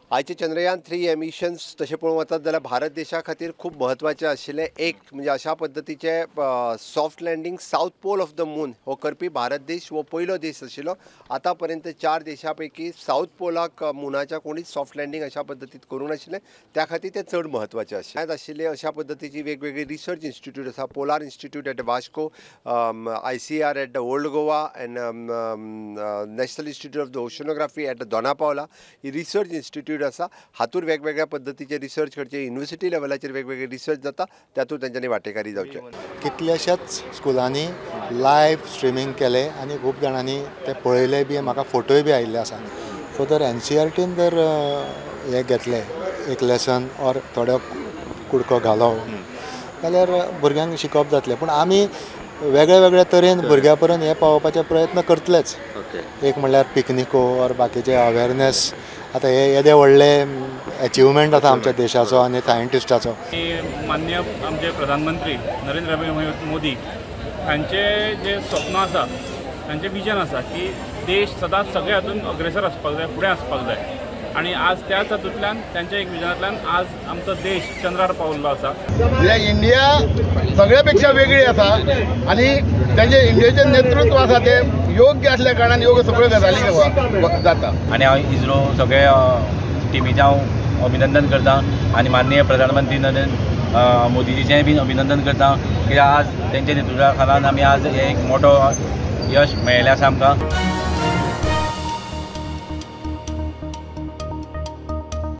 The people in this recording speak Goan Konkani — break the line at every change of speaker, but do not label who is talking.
आयचे चंद्रयान 3 हे मिशन्स तशें पळोवंक वचत जाल्यार भारत देशा खातीर खूब म्हत्वाचें आशिल्लें. एक म्हणजे अशा पद्दतीचे soft landing south pole of the moon हो करपी भारत देश हो पयलो देश आशिल्लो. आतां पर्यंत 4 देशां पैकी सावथ पोलाक मुनाच्या कोणीच सॉफ्ट लँडींग अशा पद्दतीत करूंक नाशिल्लें, त्या खातीर तें चड म्हत्वाचें आशिल्लें. आशिल्ले अशा पद्दतीची वेगवेगळी रिसर्च इन्स्टिट्यूट आसा, polar institute at Vasco, ICR at the old Goa and national institute of the oceanography at Dona Paula he research institute आसा. हातूर वेगवेगळ्या पद्दतीचे रिसर्च करचे, युनिवर्सिटी लेवलाचेर वेगवेगळे रिसर्च जाता, तातूंत तेंच्यांनी वांटेकारी जावचें.
कितल्याशाच स्कुलांनी लायव्ह स्ट्रिमींग केलें आनी खूब जाणांनी ते पळयले बी, म्हाका फोटोय बी आयिल्ले आसा. सो जर एनसीईआरटीन जर हें घेतलें एक लेसन ऑर थोडो कुडको घालो जाल्यार भुरग्यांक शिकप जातलें. पूण आमी वेगळे वेगळे तरेन भुरग्यां पर्यंत हें पावोवपाचे प्रयत्न करतलेच. एक म्हणल्यार पिकनिको ऑर बाकीचे अवेरनेस. आतां हे येदे व्हडले एचिवमेंट आसा आमच्या देशाचो आनी सायंटिस्टाचो.
माननीय आमचे प्रधानमंत्री नरेंद्र मोदी हांचे जे स्वप्न आसा, तांचें विजन आसा की देश सदांच सगळे हातून अग्रेसर आसपाक जाय, फुडें आसपाक जाय. आनी आज त्याच हातूंतल्यान तांच्या एक विजनांतल्यान आज आमचो देश चंद्रार पावल्लो आसा.
इंडिया सगळ्या पेक्षा वेगळी आसा आनी तांचे इंडियेचें नेतृत्व आसा तें योग्य आसल्या कारणान योग्य सगळ्यो गजाली जाता.
आनी हांव इस्रो सगळे टिमीचें हांव अभिनंदन करता आनी माननीय प्रधानमंत्री नरेंद्र मोदीजीचेंय बी अभिनंदन करता, कित्याक आज तेंच्या नेतृत्वा खाला आमी आज एक मोठो यश मेळिल्लें आसा आमकां.